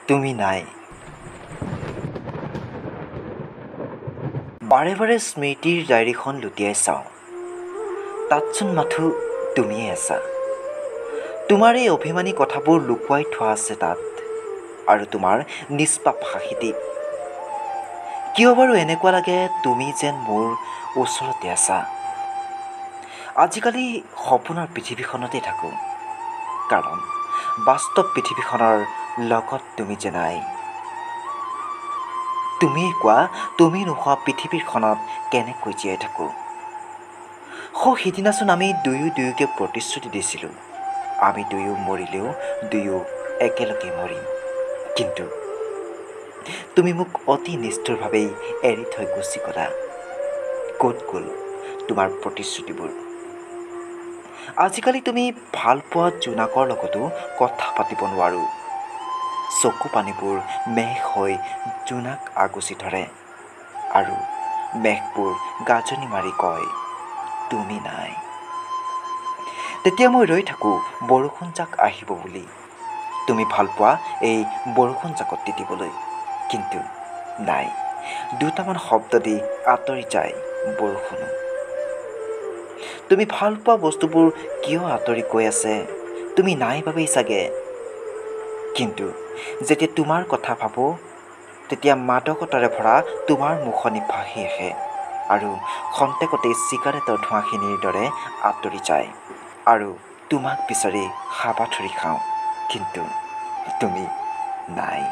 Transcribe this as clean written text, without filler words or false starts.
তুমি নাই। বাৰে বাৰে স্মৃতিৰ ডায়েৰীখন লুটিয়াই চাওঁ, তাতচোন মাথো তুমিয়ে আছা। তোমাৰ এই অভিমানী কথাবোৰ লুকুৱাই থোৱা আছে তাত, আৰু তোমাৰ নিষ্পাপ হাঁহিটি। কিয় বাৰু এনেকুৱা লাগে তুমি যেন মোৰ ওচৰতে আছা। আজিকালি সপোনৰ পৃথিৱীখনতেই থাকোঁ, কাৰণ বাস্তৱ পৃথিৱীখনৰ লগত তুমি যে নাই। তুমিয়ে কোৱা, তুমি নোহোৱা পৃথিৱীখনত কেনেকৈ জীয়াই থাকোঁ? সৌ সিদিনাচোন আমি দুয়ো দুয়োকে প্ৰতিশ্ৰুতি দিছিলোঁ, আমি দুয়ো মৰিলেও দুয়ো একেলগে মৰিম। কিন্তু তুমি মোক অতি নিষ্ঠুৰভাৱেই এৰি থৈ গুচি গ'লা। ক'ত গ'ল তোমাৰ প্ৰতিশ্ৰুতিবোৰ? আজিকালি তুমি ভালপোৱা জোনাকৰ লগতো কথা পাতিব নোৱাৰোঁ। চকু পানীবোৰ মেঘ হৈ জোনাক আগুচি ধৰে, আৰু মেঘবোৰ গাজনি মাৰি কয়, তুমি নাই। তেতিয়া মই ৰৈ থাকোঁ বৰষুণজাক আহিব বুলি, তুমি ভালপোৱা এই বৰষুণজাকত তিতিবলৈ। কিন্তু নাই, দুটামান শব্দ দি আঁতৰি যায় বৰষুণো। তুমি ভালপোৱা বস্তুবোৰ কিয় আঁতৰি গৈ আছে? তুমি নাই বাবেই চাগে। কিন্তু যেতিয়া তোমাৰ কথা ভাবোঁ, তেতিয়া মাদকতাৰে ভৰা তোমাৰ মুখনি ভাহি আহে, আৰু খন্তেকতেই চিগাৰেটৰ ধোঁৱাখিনিৰ দৰে আঁতৰি যায়। আৰু তোমাক বিচাৰি হাবাথুৰি খাওঁ, কিন্তু তুমি নাই।